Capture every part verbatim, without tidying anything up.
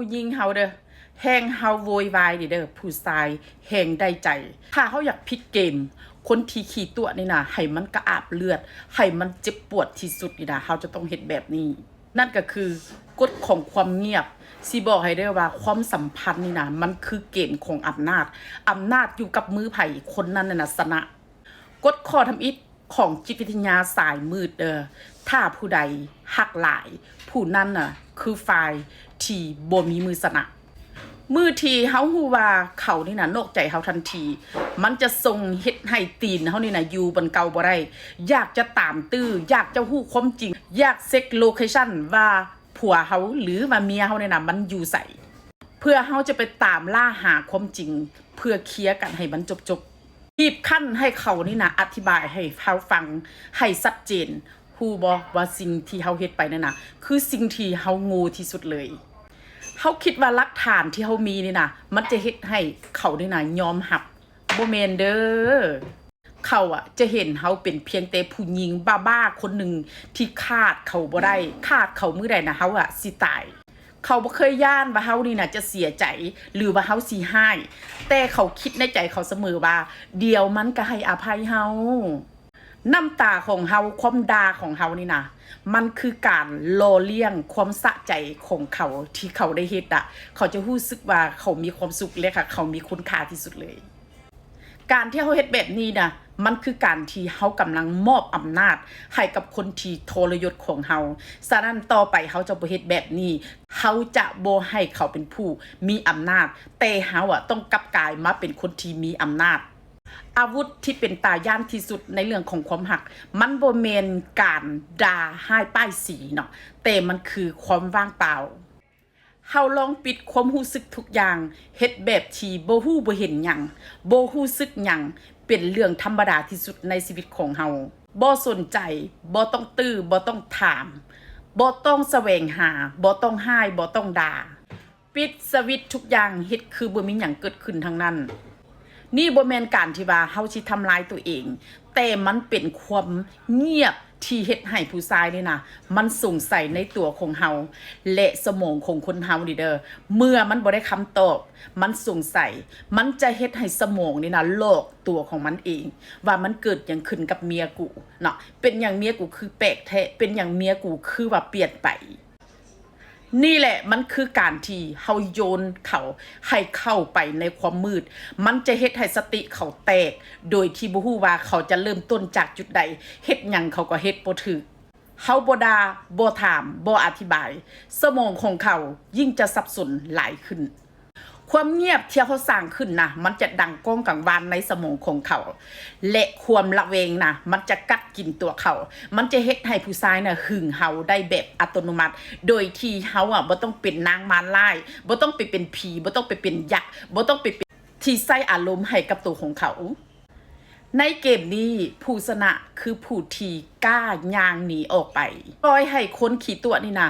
ผู้หญิงเฮาเด้อ แฮ่งเฮาโวยวายนี่เด้อ ผู้ชายแฮ่งได้ใจ ถ้าเฮาอยากพลิกเกม คนที่ขี้ตั๋วนี่นะ ให้มันกระอาบเลือด ให้มันเจ็บปวดที่สุดนี่นะ เฮาจะต้องเฮ็ดแบบนี้ นั่นก็คือกฎของความเงียบ สิบอกให้เด้อว่าความสัมพันธ์นี่นะ มันคือเกมของอำนาจ อำนาจอยู่กับมือไผ คนนั้นน่ะนะชนะ กฎข้อทำอิฐของจิตวิทยาสายมืดเด้อ ถ้าผู้ใดฮักหลาย ผู้นั้นน่ะคือฝ่ายที่บ่มีมือชนะ มือที่เฮาฮู้ว่าเขานี่น่ะนอกใจเฮาทันที มันจะส่งเฮ็ดให้ตีนเฮานี่น่ะอยู่บนเก่าบ่ได้ อยากจะตามตื้อ อยากจะฮู้ความจริง อยากเช็คโลเคชั่นว่าผัวเฮาหรือว่าเมียเฮานี่น่ะมันอยู่ไส เพื่อเฮาจะไปตามล่าหาความจริง เพื่อเคลียร์กันให้มันจบๆ บีบคั้นให้เขานี่น่ะอธิบายให้เฮาฟังให้ชัดเจน ฮู้บ่ว่าสิ่งที่เฮาเฮ็ดไปนั่นน่ะ คือสิ่งที่เฮาโง่ที่สุดเลย เฮาคิดว่าหลักฐานที่เฮามีนี่น่ะ มันจะเฮ็ดให้เขานี่น่ะยอมรับ บ่แม่นเด้อ เขาอะจะเห็นเฮาเป็นเพียงแต่ผู้หญิงบ้าๆ คนหนึ่งที่ขาดเขาบ่ได้ ขาดเขามื้อใดนะ เฮาอะสิตาย เขาบ่เคยย้านว่าเฮานี่น่ะจะเสียใจ หรือว่าเฮาสิฮ้าย แต่เขาคิดในใจเขาเสมอว่า เดี๋ยวมันก็ให้อภัยเฮา น้ำตาของเฮา ความด่าของเฮานี่น่ะ มันคือการหล่อเลี้ยงความสะใจของเขาที่เขาได้เฮ็ดอะ เขาจะรู้สึกว่าเขามีความสุขและค่ะ เขามีคุณค่าที่สุดเลย การที่เฮาเฮ็ดแบบนี้น่ะ มันคือการที่เฮากำลังมอบอำนาจให้กับคนที่ทรยศของเฮา ฉะนั้นต่อไปเฮาจะบ่เฮ็ดแบบนี้ เฮาจะบ่ให้เขาเป็นผู้มีอำนาจ แต่เฮาอะต้องกลับกลายมาเป็นคนที่มีอำนาจ อาวุธที่เป็นตาย้านที่สุดในเรื่องของความฮัก มันบ่แม่นการด่าฮ้ายป้ายสีเนาะ แต่มันคือความว่างเปล่า เฮาลองปิดความรู้สึกทุกอย่าง เฮ็ดแบบที่บ่ฮู้บ่เห็นหยัง บ่รู้สึกหยัง เป็นเรื่องธรรมดาที่สุดในชีวิตของเฮา บ่สนใจ บ่ต้องตื้อ บ่ต้องถาม บ่ต้องแสวงหา บ่ต้องฮ้าย บ่ต้องด่า ปิดสวิตช์ทุกอย่าง เฮ็ดคือบ่มีหยังเกิดขึ้นทั้งนั้น นี่บ่แม่นการที่ว่าเฮาสิทำลายตัวเอง แต่มันเป็นความเงียบที่เฮ็ดให้ผู้ชายนี่นะ มันสงสัยในตัวของเฮา และสมองของคนเฮานี่เด้อ เมื่อมันบ่ได้คำตอบ มันสงสัย มันจะเฮ็ดให้สมองนี่นะหลอกตัวของมันเอง ว่ามันเกิดหยังขึ้นกับเมียกูเนาะ เป็นหยังเมียกูคือแปลกแท้ เป็นหยังเมียกูคือว่าเปลี่ยนไป นี่แหละมันคือการที่เฮาโยนเขาให้เข้าไปในความมืด มันจะเฮ็ดให้สติเขาแตก โดยที่บ่ฮู้ว่าเขาจะเริ่มต้นจากจุดใด เฮ็ดหยังเขาก็เฮ็ดบ่ถูก เฮาบ่ด่า บ่ถาม บ่อธิบาย สมองของเขายิ่งจะสับสนหลายขึ้น ความเงียบที่เฮาสร้างขึ้นนะ มันจะดังก้องกังวานในสมองของเขา และความระแวงนะ มันจะกัดกินตัวเขา มันจะเฮ็ดให้ผู้ชายนะหึงเฮาได้แบบอัตโนมัติ โดยที่เฮาอะบ่ต้องเป็นนางมารร้าย บ่ต้องไปเป็นผี บ่ต้องไปเป็นยักษ์ บ่ต้องไปเป็นที่ใส่อารมณ์ให้กับตัวของเขา ในเกมนี้ผู้ชนะคือผู้ที่กล้าย่างหนีออกไป ปล่อยให้คนขี้ตั๋วนี่นะ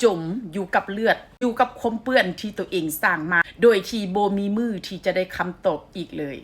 จมอยู่กับเลือด อยู่กับความเปื้อนที่ตัวเองสร้างมา โดยที่บ่มีมื้อที่จะได้คำตอบอีกเลย